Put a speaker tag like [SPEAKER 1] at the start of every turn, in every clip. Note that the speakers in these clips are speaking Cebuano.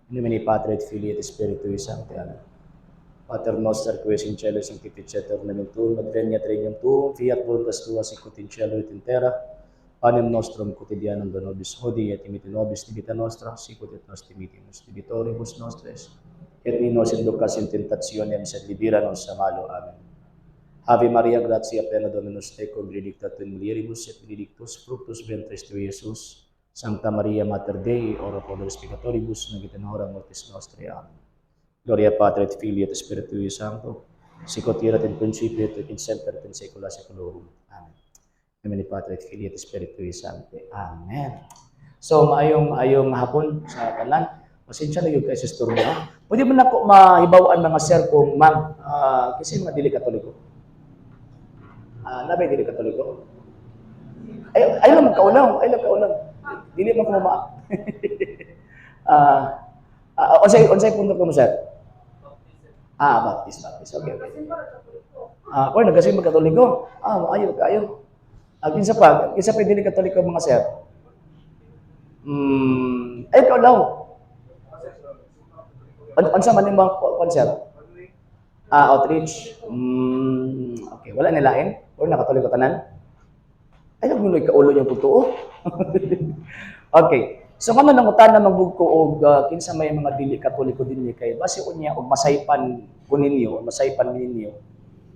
[SPEAKER 1] In nomine Patri et Filii et Spiritui Sancti. Amen. Pater noster, qui es in caelo, sanctificetur nomen tuum, adveniat regnum tuum, fiat voluntas tua sicut in cielo et in terra. Panem nostrum quotidianum da nobis hodie, et dimitte nobis debita nostra, sicut et nos dimittimus debitoribus nostris. Et ne nos inducas in tentationem, sed libera nos a malo. Amen. Ave Maria, gratia plena, Dominus tecum, benedicta tu in mulieribus, et benedictus fructus ventris tui, Iesus. Sancta Maria, Mater Dei, ora pro nobis peccatoribus, nunc et in hora mortis nostrae. Amen. Gloria Patri et Filio et Spiritui Sancto, sicut erat in principio et in semper et in saecula saeculorum. Amen. In nomine Patri et Filii et Spiritui Sancti. Amen. So, maayong maayong hapon sa tanan. Pasensya na gyud kay sa istorbo, ha? Pwede man nako mahibaw-an, mga sir, kung ma'am, kasi mga dili Katoliko. Ah, naa bay dili Katoliko? Ay, ay lang magkaulaw, ay lang kaulaw. Dili man ko mama. Ah, unsay unsay punto ko mo, sir? Ah, Baptist, Baptist. Okay. Ah, or nagasimba Katoliko. Ah, maayo kaayo. Ah, kinsa pa? Kinsa pa dili Katoliko, mga sir? Ay kaulaw. Unsa man imong concert? Ah, outreach. Okay, wala ni lain? Or na Katoliko tanan? Ay, lang kaulo yung totoo. Okay. So ngano nangutana man gud ko og kinsa may mga dili Katoliko dinhi, kay base unya og masaypan ko ninyo, masaypan ninyo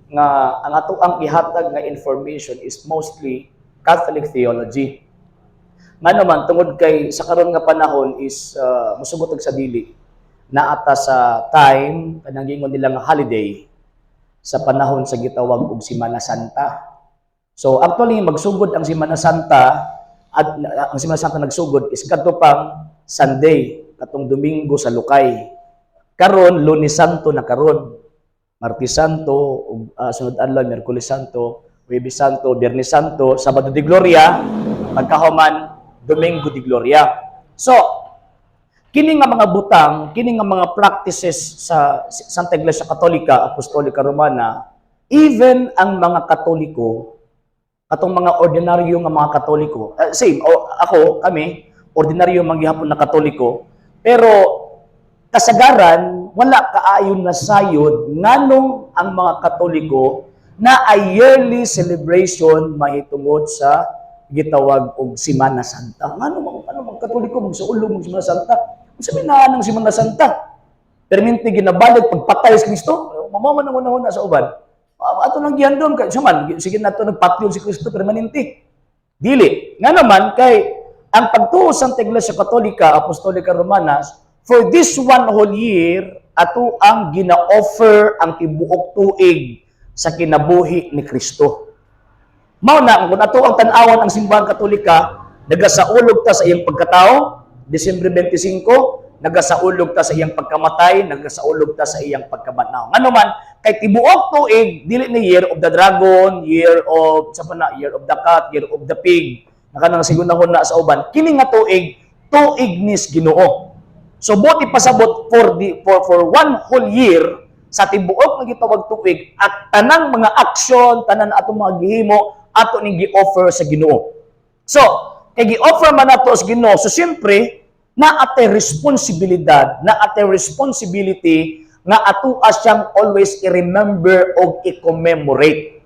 [SPEAKER 1] nga ang ato ang ihatag nga information is mostly Catholic theology. Nga naman tungod kay sa karon nga panahon is musugot og sa dili naata sa time kanang giingon nila nga holiday sa panahon sa gitawag og Semana Santa. So actually magsugod ang Semana Santa at ang Semana Santa nagsugod is kadto pang Sunday, katong Domingo sa Lukay. Karon Lunes Santo na karon. Martes Santo, ug sunod adlaw Miyerkules Santo, Huwebes Santo, Biyernes Santo, Sabado de Gloria, pagkahuman Domingo de Gloria. So, kini nga mga butang, kini nga mga practices sa Santa Iglesia Katolika, Apostolika Romana, even ang mga Katoliko, atong mga ordinaryo nga mga Katoliko, same, o, ako, kami, ordinaryo man gihapon na Katoliko, pero kasagaran, wala kaayon na sayod nganong ang mga Katoliko na ay yearly celebration mahitungod sa gitawag og Semana Santa. Ngano mang ano mang Katoliko magsaulog og Semana Santa? Unsa may naa ng Semana Santa? Perminti ginabalig pagpatay sa Kristo. Mao man ang unahon na sa uban. Ah, ato nang gihandom kay siya man sige nato nagpatyon si Kristo permanente. Dili. Nga naman kay ang pagtuo sa Santa Iglesia Katolika Apostolika Romana, for this one whole year ato ang gina-offer ang tibuok tuig sa kinabuhi ni Kristo. Mao na kung ato ang tan-awan ang Simbahan Katolika, nagasaulog ta sa iyang pagkatao, Disyembre 25, nagasaulog ta sa iyang pagkamatay, nagasaulog ta sa iyang pagkabanhaw. Ngano man kay tibuok tuig dili ni Year of the Dragon, Year of sa pa na, Year of the Cat, Year of the Pig. Nakanang sigunahon na sa uban. Kini nga tuig, tuig nis Ginoo. So buot ipasabot for one whole year sa tibuok nga gitawag tuig at tanang mga aksyon, tanan atong mga gihimo ato ning gi-offer sa Ginoo. So, kay gi-offer man nato sa Ginoo, so siyempre naa tay responsibilidad, naa tay responsibility nga ato siyang always i-remember og i-commemorate.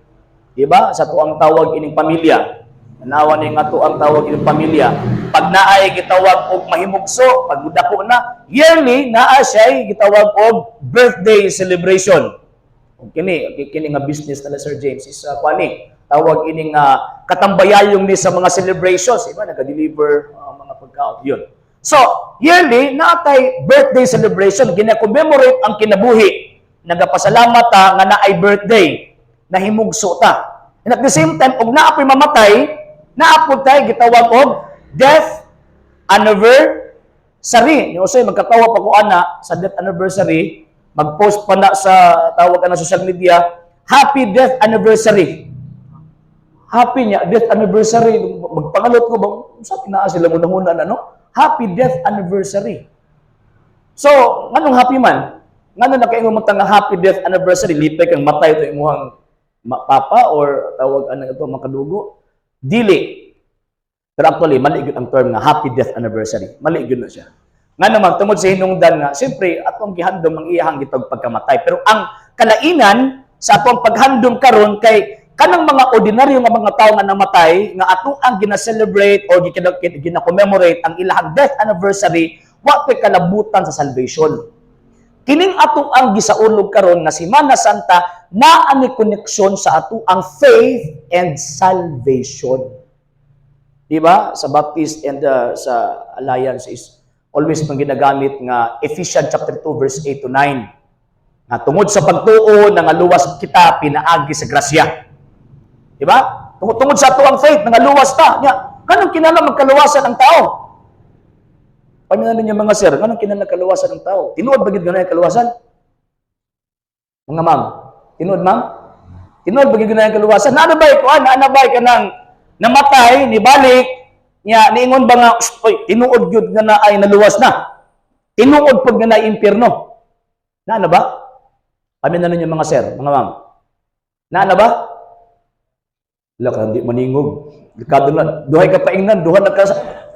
[SPEAKER 1] Di ba? Sa tuang tawag ining pamilya. Nanawa ni nga ang tawag ining pamilya. Pag naay gitawag og mahimugso, pag mudako na, yearly naa siya gitawag og birthday celebration. Og kini kini nga business nila Sir James is kuani, tawag ini nga katambayayong ni sa mga celebrations, iba naga-deliver mga pagkaon yun. So, yearly naatay birthday celebration, gina-commemorate ang kinabuhi. Nagapasalamat ta nga naay birthday, nahimugso ta. And at the same time, og naa po'y mamatay, naa pod tay gitawag og death anniversary. Ni usay magkatawa pa ko ana sa death anniversary, mag-post pa na sa tawag ana social media, "Happy death anniversary." Happy niya death anniversary, magpangalot ko ba sa naa sila muna ano? Happy death anniversary. So, nganong happy man? Ngano na kayo nga happy death anniversary? Lipay kang matay to imuhang papa or tawag ano ito, makadugo? Dili. Pero actually, mali gyud ang term nga happy death anniversary. Mali gyud na siya. Nga naman, tungod sa hinungdan nga, siyempre, atong gihandom ang iyahang gitawag pagkamatay. Pero ang kalainan sa atong paghandom karon kay kanang mga ordinaryo nga mga tao nga namatay, nga ato ang gina-celebrate or gina-commemorate ang ilahang death anniversary, wa pa'y kalabutan sa salvation. Kining ato ang gisaulog karon nga Semana Santa, naa ni koneksyon sa ato ang faith and salvation. Di ba? Sa Baptist and sa Alliance is always pang ginagamit nga Ephesians chapter 2 verse 8 to 9. Nga tungod sa pagtuo nangaluwas kita pinaagi sa grasya. Di ba? Tungod sa ato ang faith, nangaluwas ta. Nya, nganong kinahanglan magkaluwasan ang tao? Paminalan ninyo, mga sir, nganong kinahanglan kaluwasan ang tao? Tinuod ba gyud nga kaluwasan? Mga ma'am, tinuod, ma'am? Tinuod ba gyud nga kaluwasan? Naana ba kuan, naana ba kanang namatay nibalik nya niingon ba nga, "Oy, tinuod gyud nga na ay naluwas na. Tinuod pud nga naay impyerno"? Naana ba? Paminalan ninyo, mga sir, mga ma'am. Naana ba? Wala ka, hindi maningog. Delikado na. Duhay ka paingnan, duha na ka,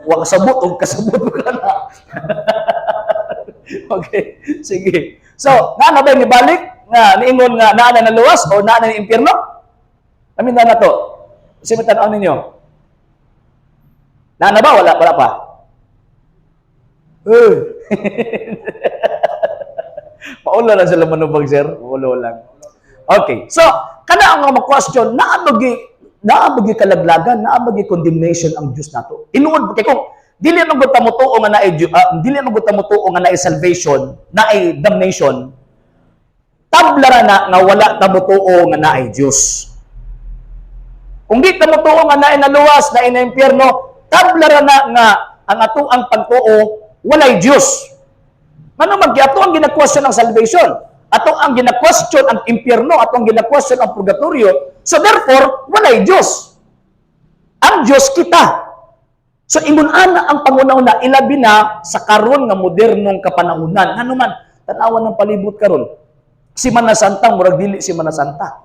[SPEAKER 1] wa kasabot o kasabot ka na. Okay, sige. So, naa na ba nibalik nga niingon nga naa na naluwas o naa na impyerno? Amin na na to. Kasi may tanaw ninyo. Naa na ba? Wala, wala pa. Eh. Paulo lang sila manubag, sir. Paulo lang. Okay. So, kana ang mga question, naa ba kalaglagan, naa ba condemnation ang Diyos nato? Tinuod kay kung dili man gud ta motuo nga naay dili man gud ta motuo nga naay salvation, naay damnation, tabla ra na nga wala ta motuo nga naay Dios. Kung di ta motuo nga naay naluwas, naay na impyerno, tabla ra na nga ang ato ang pagtuo walay Dios. Ngano man ato ang gina-question ang salvation? Ato ang gina-question ang impyerno, ato ang gina-question ang purgatorio. So therefore, walay Dios. Ang Dios kita. So ingon ana ang pangunauna, ilabi na sa karon nga modernong kapanahunan. Ngano man tan-awan ng palibot karon. Semana Santa murag dili Semana Santa.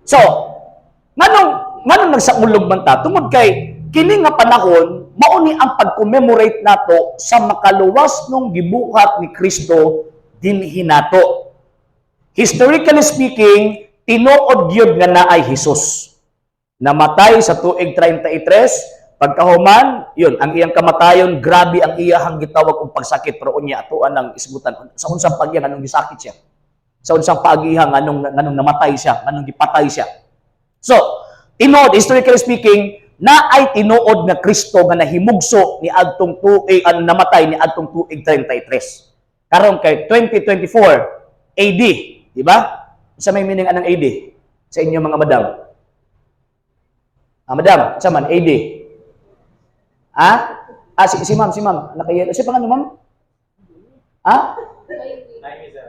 [SPEAKER 1] So, nganong nagsaulog man ta? Tungod kay kini nga panahon mao ni ang pag-commemorate nato sa makaluwas nung gibuhat ni Kristo dinhi nato. Historically speaking, tinuod gyud nga naay Hesus. Namatay sa tuig 33, pagkahuman, yun, ang iyang kamatayon, grabe ang iyahang gitawag og pagsakit, pero unya atoan ang isgutan sa unsang pagya nganong gisakit siya. Sa unsang pagiha nganong namatay siya, nganong gipatay siya. So, tinuod, historically speaking, na ay tinuod nga Kristo nga nahimugso ni adtong tuig ang namatay ni adtong tuig 33. Karon kay 2024 AD, di ba? Sa may meaning anang AD sa inyo, mga madam? Ah, madam, sa man AD? Ah? Ah, si ma'am, naka. Si pangalan, ma'am? Ah?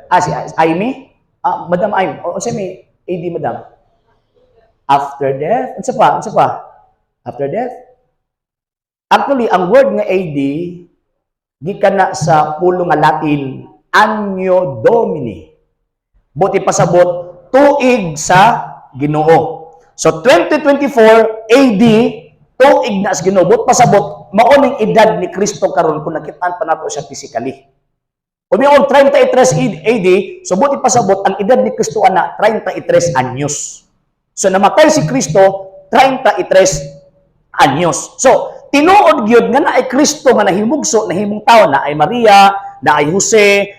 [SPEAKER 1] Ah, si Amy? Ah, Madam Amy. O, unsa may AD, madam? After death? Unsa pa? Unsa pa? After death? Actually, ang word nga AD gikan na sa pulong nga Latin, Anno Domini. Buot pasabot, tuig sa Ginoo. So 2024 AD, tuig na sa Ginoo. Buot pasabot, mao ning edad ni Kristo karon kung nakitaan pa nato siya physically. Kung may 33 AD, so buot pasabot ang edad ni Kristo ana 33 anyos. So namatay si Kristo 33 anyos. So tinuod gyud nga naay Kristo nga nahimugso, nahimong tao, naay Maria, naay Jose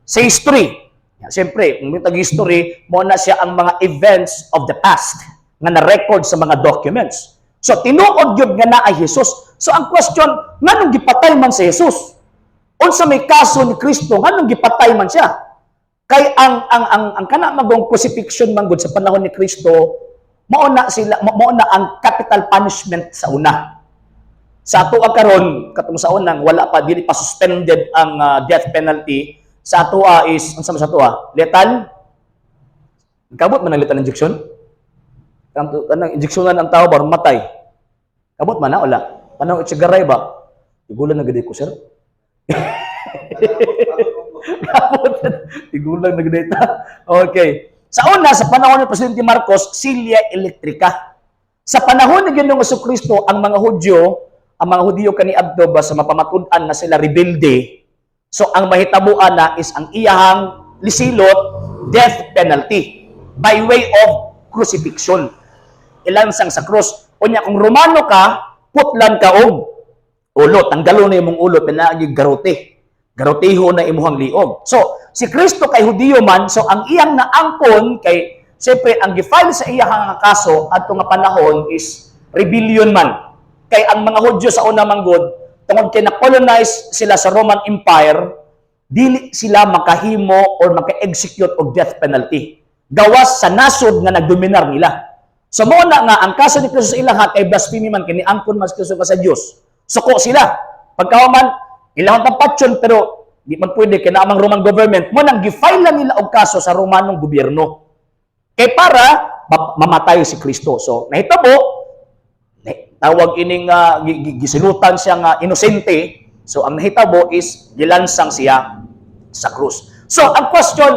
[SPEAKER 1] sa history. Ya, siyempre, kung may tag-history, mao na siya ang mga events of the past nga na-record sa mga documents. So tinuod gyud nga naay Jesus. So ang question, nganong gipatay man si Jesus? Unsa may kaso ni Kristo, nganong gipatay man siya? Kay ang kana magong crucifixion man gud sa panahon ni Kristo, mao na ang capital punishment sa una. Sa ato karon, katong sa unang wala pa, dili pa suspended ang death penalty sa ato is unsa man sa ato? Lethal. Kabot man ang lethal injection? Kanang injeksyonan ang tao baron matay. Kabot man na wala? Panahon Echegaray ba? Tigulang na gid ko, sir. Kabot. Tigulang na gid ta. Okay. Sa una, sa panahon ni Presidente Marcos, silya elektrika. Sa panahon ni Ginoong Kristo, ang mga Hudyo kaniadto ba sa mapamatud-an na sila rebelde, So ang mahitabuan na is ang iyahang lisilot, death penalty by way of crucifixion. Ilansang sa krus. Unya kung Romano ka, putlan ka og ulo, tanggalon na imong ulo, pinaagi garote. Garoteho na imuhang liog. So, si Kristo kay Hudiyo man, so ang iyang naangkon kay siyempre ang gi-file sa iyang nga kaso adto nga panahon is rebellion man. Kay ang mga Hudyo sa una manggod, tungod kay na-colonize sila sa Roman Empire, dili sila makahimo or maka-execute og death penalty. Gawas sa nasod nga nagdominar nila. So mao na nga ang kaso ni Kristo sa ilaha kay blasphemy man, kini angkon mas Kristo ka sa Dios. Suko sila. Pagkahuman ilahang tampatyon, pero di man pwede kay naa mang Roman government mo nang gi-file na nila og kaso sa Romanong gobyerno. Kay para mamatay si Kristo. So nahitabo tawag ining gisilutan siya nga inosente. So ang nahitabo is gilansang siya sa krus. So ang question,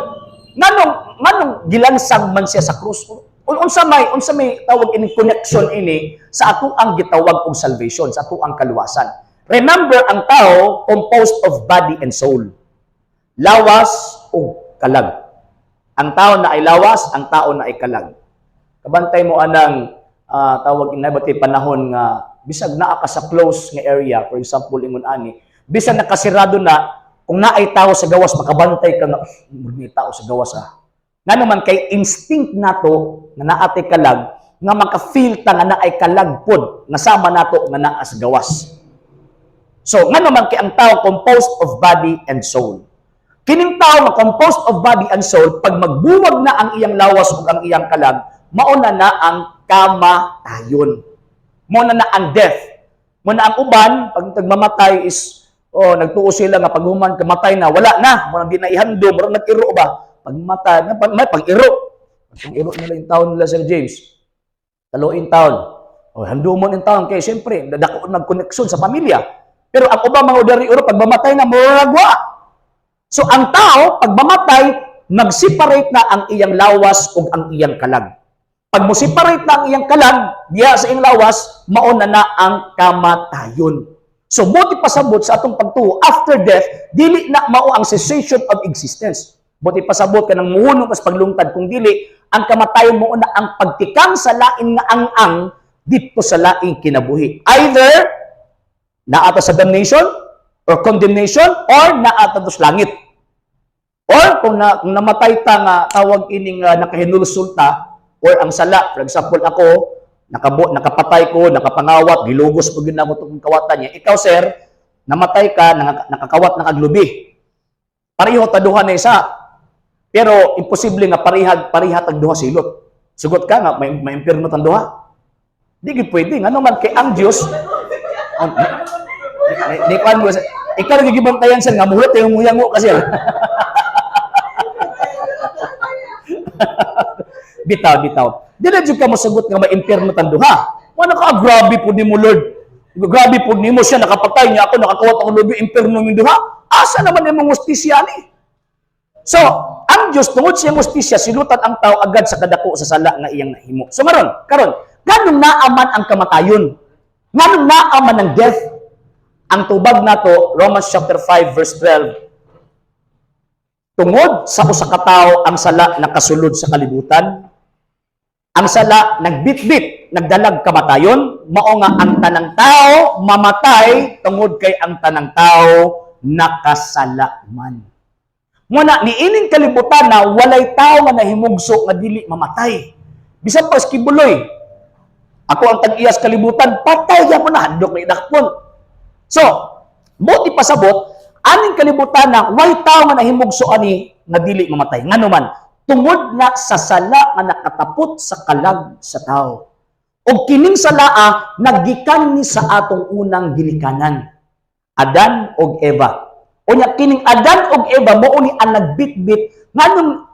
[SPEAKER 1] nganong gilansang man siya sa krus? Unsa may tawag ining connection ini sa ato ang gitawag og salvation, sa ato ang kaluwasan? Remember, ang tao composed of body and soul. Lawas ug kalag. Ang tao na ay lawas, ang tao na ay kalag. Kabantay mo anang tawag ina ba panahon nga bisag naa ka sa close nga area, for example ingon ani, bisag nakasirado na, kung naay tao sa gawas makabantay ka nga, "Murag may tao sa gawas ah." Nga naman kay instinct nato nga naa tay kalag nga maka-feel ta nga naay kalag pod nga sama nato nga naa sa gawas. So, nga naman kay ang tao composed of body and soul. Kining tao nga composed of body and soul, pag magbuwag na ang iyang lawas ug ang iyang kalag, mauna na ang kamatayon. Mao na na ang death. Mao na ang uban, pag nagmamatay is, oh, nagtuo sila nga pag human kamatay na, wala na. Mao na di na ihandom, murag nag-iro ba? Pag matay, na, may pag-iro. Pag-iro nila yung taon nila, Sir James. Taloin taon. O, handumon yung taon. Kaya siyempre, dako nagkoneksyon sa pamilya. Pero ang ubang mga ordinary uro, pag mamatay na, murag wa. So ang tao, pag mamatay, mag-separate na ang iyang lawas ug ang iyang kalag. Pag mo separate na ang iyang kalag, diya sa iyang lawas, mauna na ang kamatayon. So, buot pasabot sa atong pagtuo, after death, dili na mao ang cessation of existence. Buot pasabot ka ng muhunong kas paglungtad, kung dili, ang kamatayon mao na ang pagtikang sa lain nga ang-ang dito sa laing kinabuhi. Either naa ta sa damnation or condemnation or naa ta sa langit. Or kung namatay ta nga tawag ining nakahinulsol ta or ang sala, for example ako, nakapatay ko, nakapangawat, gilugos po gyud namo tong kawatan niya. Ikaw, sir, namatay ka, nakakawat na kag lubi. Pareho ta duha na isa. Pero imposible nga pareha tag duha silot. Sugot ka nga may impierno tang duha. Di gyud pwede ngano man kay ang Dios oh, ni kuan mo ikaw nagigibantayan, sir, nga muhulot yung muyango ka, sir. Bitaw, bitaw. Di na jud ka mosugot nga may impierno tang duha. Wala ka, ah, grabe po nimo, Lord. Grabe po nimo, siya nakapatay niya ako nakakawat ang lubi, impierno ming duha. Asa naman imong hustisya ni? So, ang Diyos, tungod sa iyang hustisya, silutan ang tao agad sa kadako sa sala nga iyang nahimo. So ngaron, karon, nganong naa man ang kamatayon? Nganong naa man ang death? Ang tubag nato, Romans chapter 5 verse 12, tungod sa usa ka tawo ang sala nakasulod sa kalibutan, ang sala nagbitbit, nagdalag kamatayon, mao nga ang tanang tao mamatay tungod kay ang tanang tao nakasala man. Muna niining kalibutan na walay tao nga nahimugso nga dili mamatay. Bisan pa kibuloy. Ako ang tag-iyas kalibutan, patay gyapon na, handok na idakpon. So, buot ipasabot, aning kalibutan na way tao nga nahimugso ani nga dili mamatay. Ngano man, tungod na sa sala nga nakatapot sa kalag sa tao. Og kining salaa naggikan ni sa atong unang ginikanan, Adan og Eva. Unya kining Adan og Eva mao ni ang nagbitbit nganong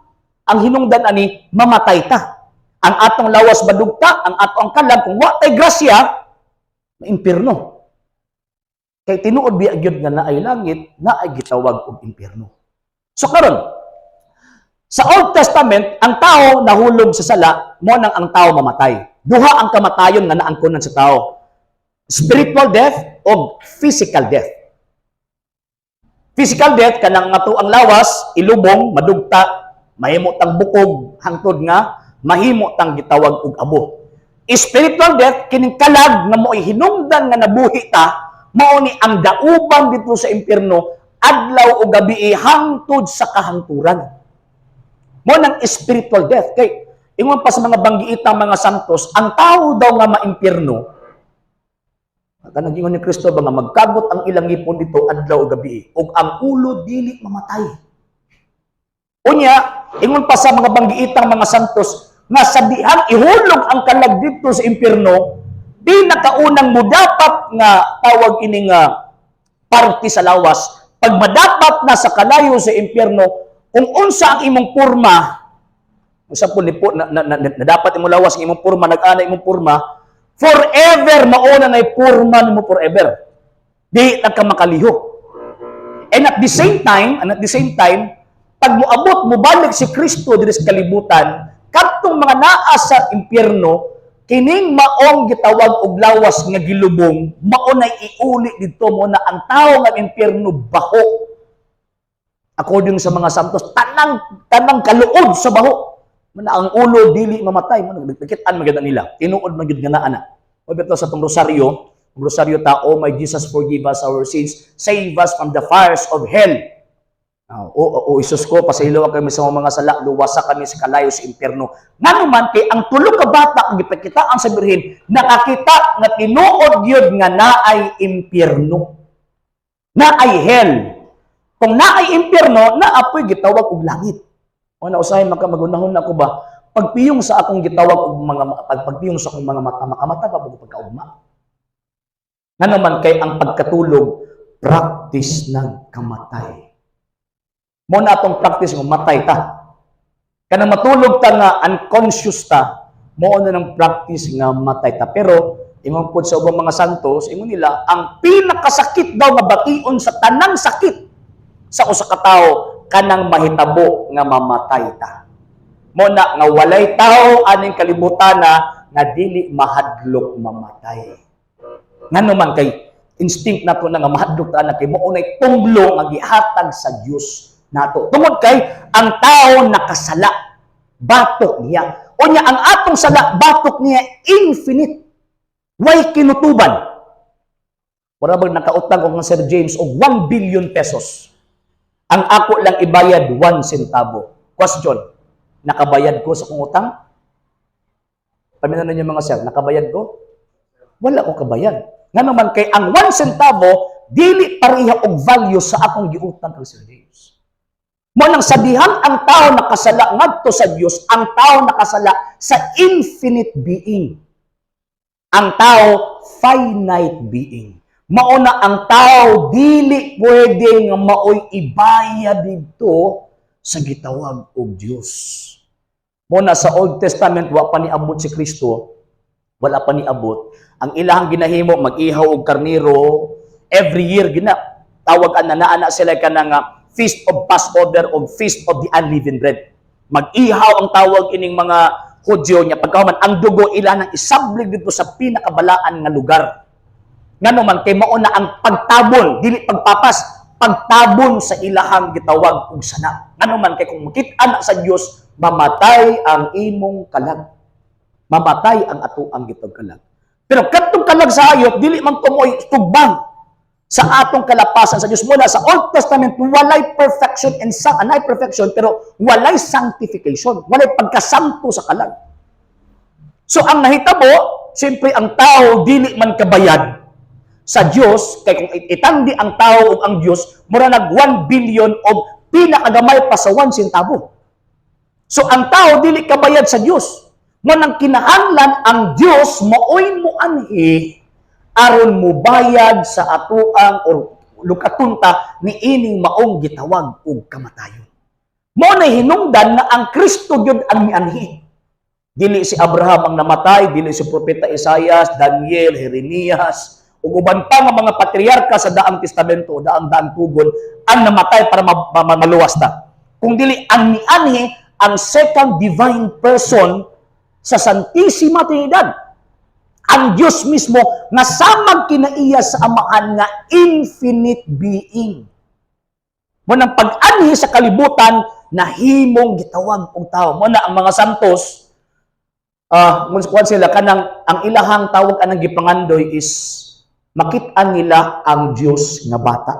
[SPEAKER 1] ang hinungdan ani mamatay ta. Ang atong lawas madugta, ang atong kalag kung wa tay grasya, maimpierno. Kay tinuod biya gyud nga naay langit, naay gitawag og impierno. So karon, sa Old Testament, ang tao nahulog sa sala, mo nang ang tao mamatay. Duha ang kamatayon nga naangkonan sa tao. Spiritual death o physical death. Physical death, ang pagkamatay sa lawas. Physical death, kanang ato ang lawas ilubong, madugta, mahimo tang bukog hangtod nga mahimo tang gitawag og abo. Spiritual death, kining kalag nga mo'y hinungdan nga nabuhi ta, mao ni ang dauban dito sa impyerno adlaw o gabi hangtod sa kahangturan. Mao nang spiritual death kay ingon pa sa mga banggiitang mga santos, ang tao daw nga maimpyerno, kanang ingon ni Kristo ba nga magkagot ang ilang ngipon dito adlaw o gabi ug ang ulo dili mamatay. Unya, ingon pa sa mga banggiitang mga santos nga sa dihang ihulog ang kalag dito sa impyerno, pinakaunang mudapat nga tawag ini nga parte sa lawas, pag madapat na sa kalayo sa impyerno, kung unsa ang imong porma, unsa po ni po na dapat imong lawas, ang imong porma, nag-ana imong porma, forever mauna na porma nimo forever. Di na ka makalihok. And at the same time, pag moabot, mobalik si Kristo diri sa kalibutan, kadtong mga naa sa impyerno, kining maong gitawag og lawas nga gilubong, mao nay iuli didto. Mao na ang tawo nga impyerno baho. According sa mga santos, tanang tanang kaluod sa baho. Mao na ang ulo dili mamatay, mao nakit-an man gyud nila. Tinuod man gyud nga naa na. O bitaw sa tong rosaryo, ang rosaryo ta, "Oh my Jesus, forgive us our sins, save us from the fires of hell." O, o Isus ko, pasayloa kami sa mga sala, luwasa kami sa kalayo sa impyerno. Ngano man kay ang tulo ka bata ang gipakitaan sa Birhen, nakakita nga tinuod gyud nga naay impyerno. Naay hell. Kung naay impyerno, naa poy gitawag og langit. O na usahay maka magunahon na ako ba, pagpiyong sa akong gitawag og mga pagpiyong sa akong mga mata, makamata pa og pagkaugma. Ngano man kay ang pagkatulog practice nagkamatay. Mao na atong practice nga matay ta. Kanang matulog ta nga unconscious ta, mao na ng practice nga matay ta. Pero ingon pod sa ubang mga santos, ingon nila ang pinakasakit daw nga bation sa tanang sakit sa usa ka tawo, kanang mahitabo nga mamatay ta. Mao na nga walay tao aning kalibutan na nga dili mahadlok mamatay. Ngano man kay instinct nato na nga mahadlok ta na kay mao nay tumblo nga gihatag sa Dios nato. Tungod kay ang tao nakasala, batok niya. Unya ang atong sala, batok niya infinite. Way kinutuban. Wala bang nakautang og Sir James og 1 billion pesos. Ang ako lang ibayad 1 centavo. Question, nakabayad ko sa kong utang? Paminaw ninyo, mga sir, nakabayad ko? Wala ko kabayad. Nga naman kay ang 1 centavo dili pareha og value sa akong giutang kang Sir James. Mao nang sa dihang ang tao nakasala ngadto sa Dios, ang tao nakasala sa infinite being. Ang tao finite being. Mao na ang tao dili pwede nga maoy ibayad didto sa gitawag og Dios. Mao na sa Old Testament, wa pa niabot si Kristo, wala pa niabot. Ang ilahang ginahimo, mag-ihaw og karnero every year, gina tawag ana naa na sila kanang Feast of Passover o Feast of the Unleavened Bread. Mag-ihaw ang tawag ining mga Hudyo niya, pagkahuman ang dugo ila nang isablig dito sa pinakabalaan nga lugar. Ngano man kay mao na ang pagtabon, dili pagpapas, pagtabon sa ilahang gitawag og sala. Ngano man kay kung makit-an na sa Dios, mamatay ang imong kalag. Mamatay ang ato ang gitawag kalag. Pero kadtong kalag sa hayop, dili man tumoy tugbang sa atong kalapasan sa Dios. Muna sa Old Testament, walay perfection and sa anay perfection pero walay sanctification, walay pagkasanto sa kalag. So ang nahitabo, siyempre ang tao dili man kabayad sa Dios kay kung itandi ang tao ug ang Dios, mura nag 1 billion og pinakagamay pa sa 1 centavo. So ang tao dili kabayad sa Dios. Mao nang kinahanglan ang Dios maoy moanhi aron mobayad sa atoang or lukaton ta niining maong gitawag og kamatayon. Mao na hinungdan nga ang Kristo gyud ang mianhi. Dili si Abraham ang namatay, dili si Propeta Isaias, Daniel, Jeremias, ug uban pa nga mga patriarka sa Daang Testamento, Daang Daang Tugon ang namatay para maluwas ta. Kung dili ang mianhi ang second divine person sa Santissima Trinidad. Ang Diyos mismo nga samag kinaiya sa Amahan nga infinite being. Mao nang pag-anhi sa kalibutan, nahimong gitawag og tao. Mao na ang mga santos, kuan sila, kanang ang ilahang tawag anang gipangandoy is makit-an nila ang Dios nga bata.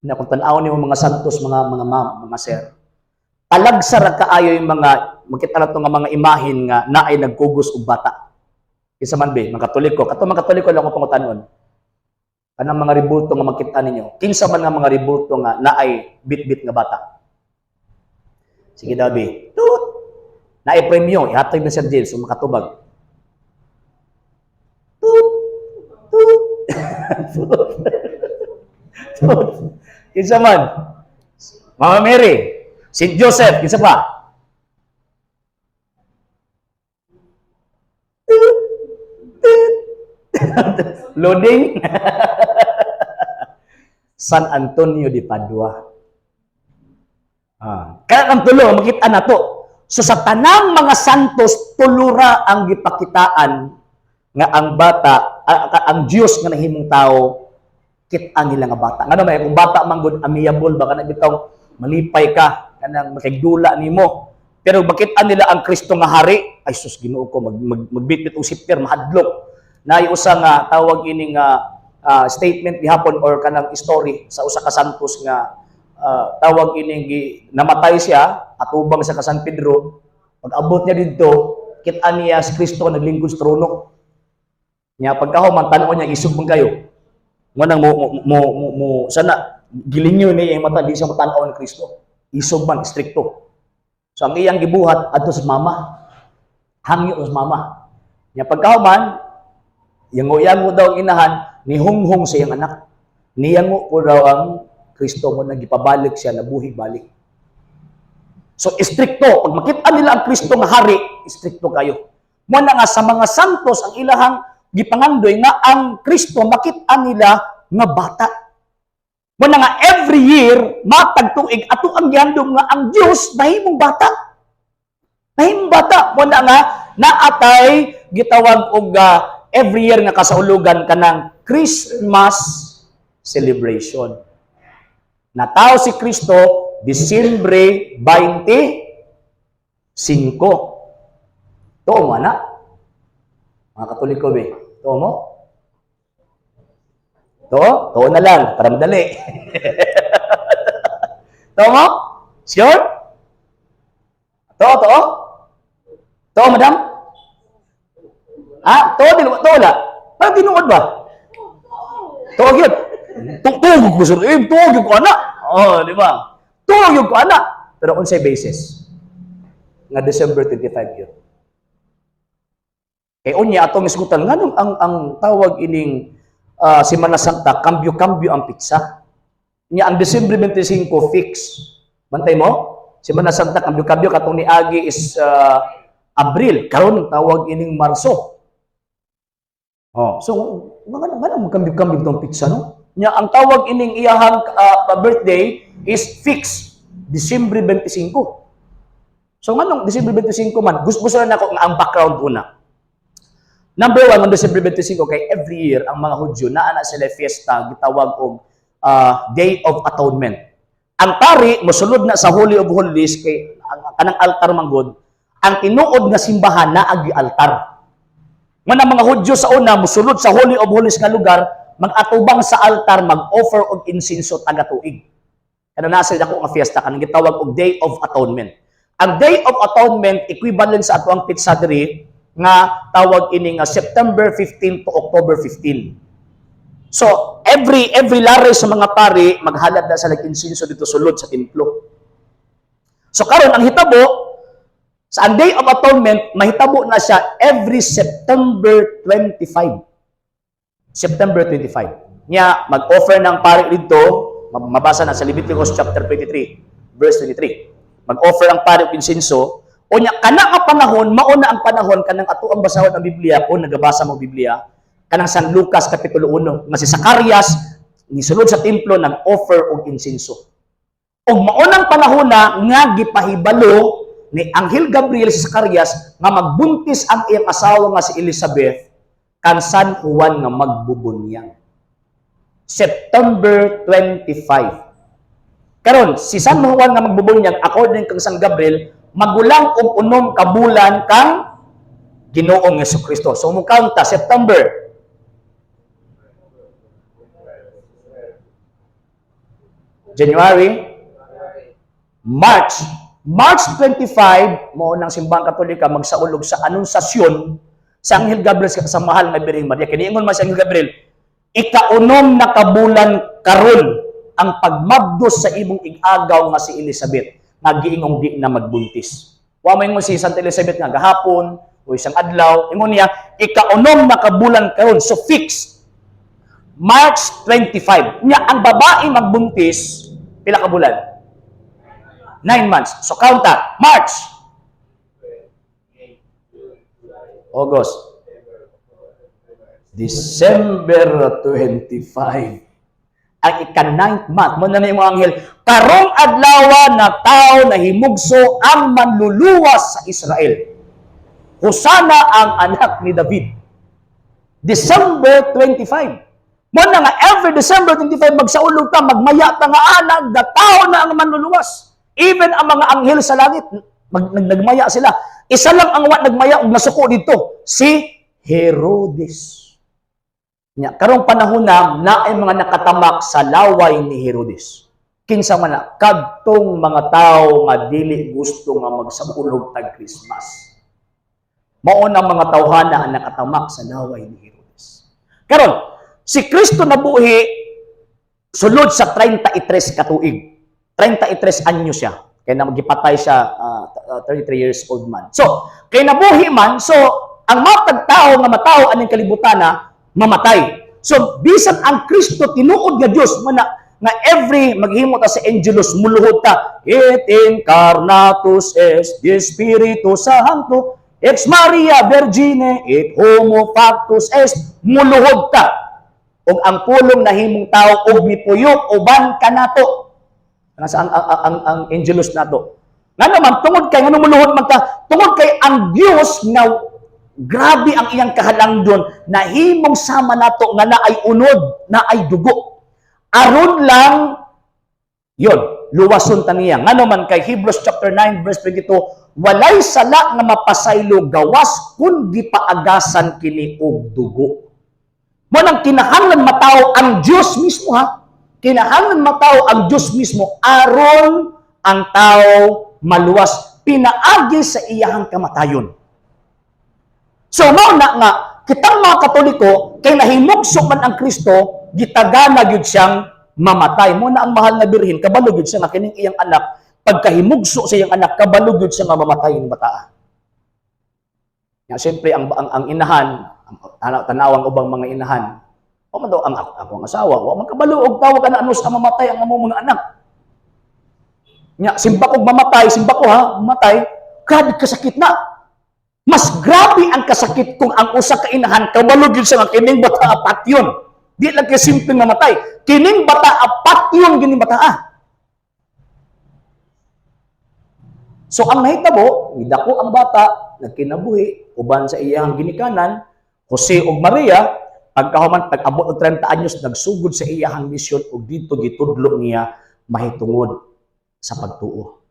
[SPEAKER 1] Na kung tan-awon nimo mga santos, mga ma'am, mga sir, talagsa ra kaayo yung mga makita na to nga mga imahin nga naay nagkugos og bata. Isa man be, mga Katoliko, kato mga Katoliko lang ko pangutanon. Kanang mga rebulto nga makita ninyo? Kinsa man nga mga rebulto nga naay bit-bit nga bata? Sige daw be. Tut. Naay premyo, ihatag na Sir James, so makatubag. Tut. Tut. Tut. Tut. Kinsa man? Mama Mary, St. Joseph, kinsa pa? Tut. Tut. Loading. San Antonio de Padua. Ah. Kaya ang tulo, makita na to. So sa tanang mga santos, tulura ang gipakitaan nga ang bata, ang Dios nga nahimong tao, kita nila nga bata. Ngano may kung bata man gud, amiable ba kana, bitaw malipay ka, kanang makigdula nimo. Pero makita nila ang Kristo nga hari, ay sus, Ginoo ko, mag, mag magbitbit og sipir, mahadlok. Naay usa nga tawag ini nga statement gihapon or kanang story sa usa ka santos nga tawag ining namatay siya atubang sa ka San Pedro. Pag abot niya didto, kita niya si Kristo naglingkod sa trono niya. Pagkahuman, tan-aw niya, isog man kayo mo nang mo sana gilinyo niya iyang mata, di siya matan-aw ni Kristo, isog man, strikto. So ang iyang gibuhat, adto sa mama, hangyo sa mama niya. Pagkahuman, yango-yango daw ang inahan, nihunghong sa iyang anak, niyango po daw ang Kristo mo nang gipabalik siya, nabuhi balik. So istrikto, pag makita nila ang Kristo nga hari, istrikto kayo. Mo na nga sa mga santos, ang ilahang gipangandoy nga ang Kristo makita nila nga bata. Mo na nga every year, matag tuig, ato ang gihandom nga ang Dios nahimong bata. Nahimong bata. Mo na nga naatay gitawag og every year nga kasaulugan, kanang Christmas celebration. Natawo si Kristo Disyembre 25. Tuo mo na? Mga Katoliko be. Tuo mo? Tuo? Tuo na lang para madali. Tuo mo? Sure? Tuo, tuo? Tuo, madam? Ah, tuo din, tuo la. Parang tinuod ba? Tuo gyud. Tuo ko sir, eh, tuo gyud ko ana. Oh, di ba? Tuo gyud ko ana. Pero unsay basis nga December 25 yun? Kay unya atong isgutan, nganong ang tawag ining Semana Santa kambyo-kambyo ang petsa? Nya ang December 25 fix. Bantay mo? Semana Santa kambyo-kambyo, katong niagi is Abril, karon tawag ining Marso. Oh, so mga nga magkambyo-kambyo tong petsa, no? Nya ang tawag ining iyahang birthday is fix December 25. So nganong December 25 man? Gusto gusto na nako nga ang background una. Number one, on December 25, kay every year, ang mga Hudyo, naa na sila fiesta, gitawag og Day of Atonement. Ang pari, mosulod na sa Holy of Holies, kay ang kanang altar manggod, ang tinuod nga simbahan na agi altar. Nga ang mga Hudyo sa una, mosulod sa Holy of Holies nga lugar, mag-atubang sa altar, mag-offer og insinso taga tuig. Kana nasa dako nga fiesta, kanang gitawag og Day of Atonement. Ang Day of Atonement equivalent sa atoang petsa diri nga tawag ini nga September 15 to October 15. So, every lare sa mga pari maghalad na sa insinso dito sulod sa templo. So karon ang hitabo sa ang Day of Atonement, mahitabo na siya every September 25. September 25. Nya mag-offer ng pari dito, mabasa na sa Leviticus chapter 23, verse 23. Mag-offer ang pari og insinso. Unya kana nga panahon, mao na ang panahon kanang ato ang basahon ang Biblia, kung nagabasa mo Biblia, kanang San Lucas kapitulo 1 nga si Zacarias nisulod sa templo, nag-offer og insinso. Og maunang panahon na nga gipahibalo ni Anghel Gabriel si Zacarias nga magbuntis ang iyang asawa nga si Elizabeth kan San Juan nga magbubunyag. September 25. Karon, si San Juan nga magbubunyag, according kang San Gabriel, magulang og 6 ka bulan kang Ginoong Kristo. So mo count ta, September, January, March. March 25, mao nang Simbahang Katolika magsaulog sa anunsasyon sa Anghel Gabriel sa mahal nga Birheng Maria. Kiniingon man si Anghel Gabriel, "Ikaunom na kabulan karon ang pagmabdos sa imong ig-agaw nga si Elizabeth nga giingong di na magbuntis." Wa may si Santa Elizabeth nga gahapon o isang adlaw, ingon niya ikaunom na kabulan karon. So fixed March 25. Nya ang babae magbuntis pila ka bulan? 9 months. So count ta. March, August, December 25. Ang ika-ninth month, mao na yung anghel, "Karong adlawa na tao na himugso ang manluluwas sa Israel. Hosana ang anak ni David." December 25. Mao na nga every December 25 magsaulog ta, magmaya ta nga anak, tao na ang manluluwas. Even ang mga anghel sa langit, nagmaya sila. Isa lang ang wa nagmaya og nasuko dito, si Herodes. Nya, karong panahon na naay mga nakatamak sa laway ni Herodes. Kinsa man na? Kadtong mga tao nga dili gusto nga magsaulog tag Christmas. Mao na mga tawhana ang nakatamak sa laway ni Herodes. Karon, si Kristo nabuhi sulod sa 33 ka tuig. 33 anyo siya. Kaya na magipatay siya 33 years old man. So, kay nabuhi man, so ang matag tao nga matawo aning kalibutan na mamatay. So, bisan ang Kristo tinuod nga Dios man na, nga every maghimo ta sa Angelus, muluhod ta, "Et incarnatus est de Spiritu Sancto ex Maria Vergine et homo factus est," muluhod ta ug ang Pulong nahimong tao ug mipuyo uban kanato. Nasa ang Angelus nato. Nga naman, tungod kay, nga muluhod man ta, tungod kay ang Dios nga grabe ang iyang kahalangdon, nahimong sama nato nga naay unod, naay dugo. Aron lang, yon, luwason ta niya. Nga naman kay Hebrews chapter 9 verse 22, walay sala nga mapasaylo gawas kun gipaagasan kini og dugo. Mao nang kinahanglan matawo ang Dios mismo, ha. Kinahanglan matawo ang Dios mismo aron ang tao maluwas pinaagi sa iyahang kamatayon. So mao na nga kitang mga Katoliko, kay nahimugso man ang Kristo, gitagana gyud siyang mamatay. Mao na ang mahal na Birhen, kabalo gyud siya nga kining iyang anak, pagkahimugso sa iyang anak, kabalo gyud siya nga mamatay ni bataa. Ya, siyempre ang inahan, ang tanawang ubang mga inahan. O man daw ang ako, ang asawa, wa man kabalo og tawag ka na ano sa mamatay ang among mga anak. Nya simba ko mamatay, simba ko ha, mamatay, grabe kasakit na. Mas grabe ang kasakit kung ang usa ka inahan kabalo gyud siya nga kining bata patyon. Di lang kay simpleng mamatay. Kining bata patyon gining bata. So ang nahitabo, gidako ang bata, nagkinabuhi uban sa iyang ginikanan, Jose ug Maria. Pagkahuman, pag-abot og 30 anyos, nagsugod sa iyang misyon ug dito gitudlo niya mahitungod sa pagtuo.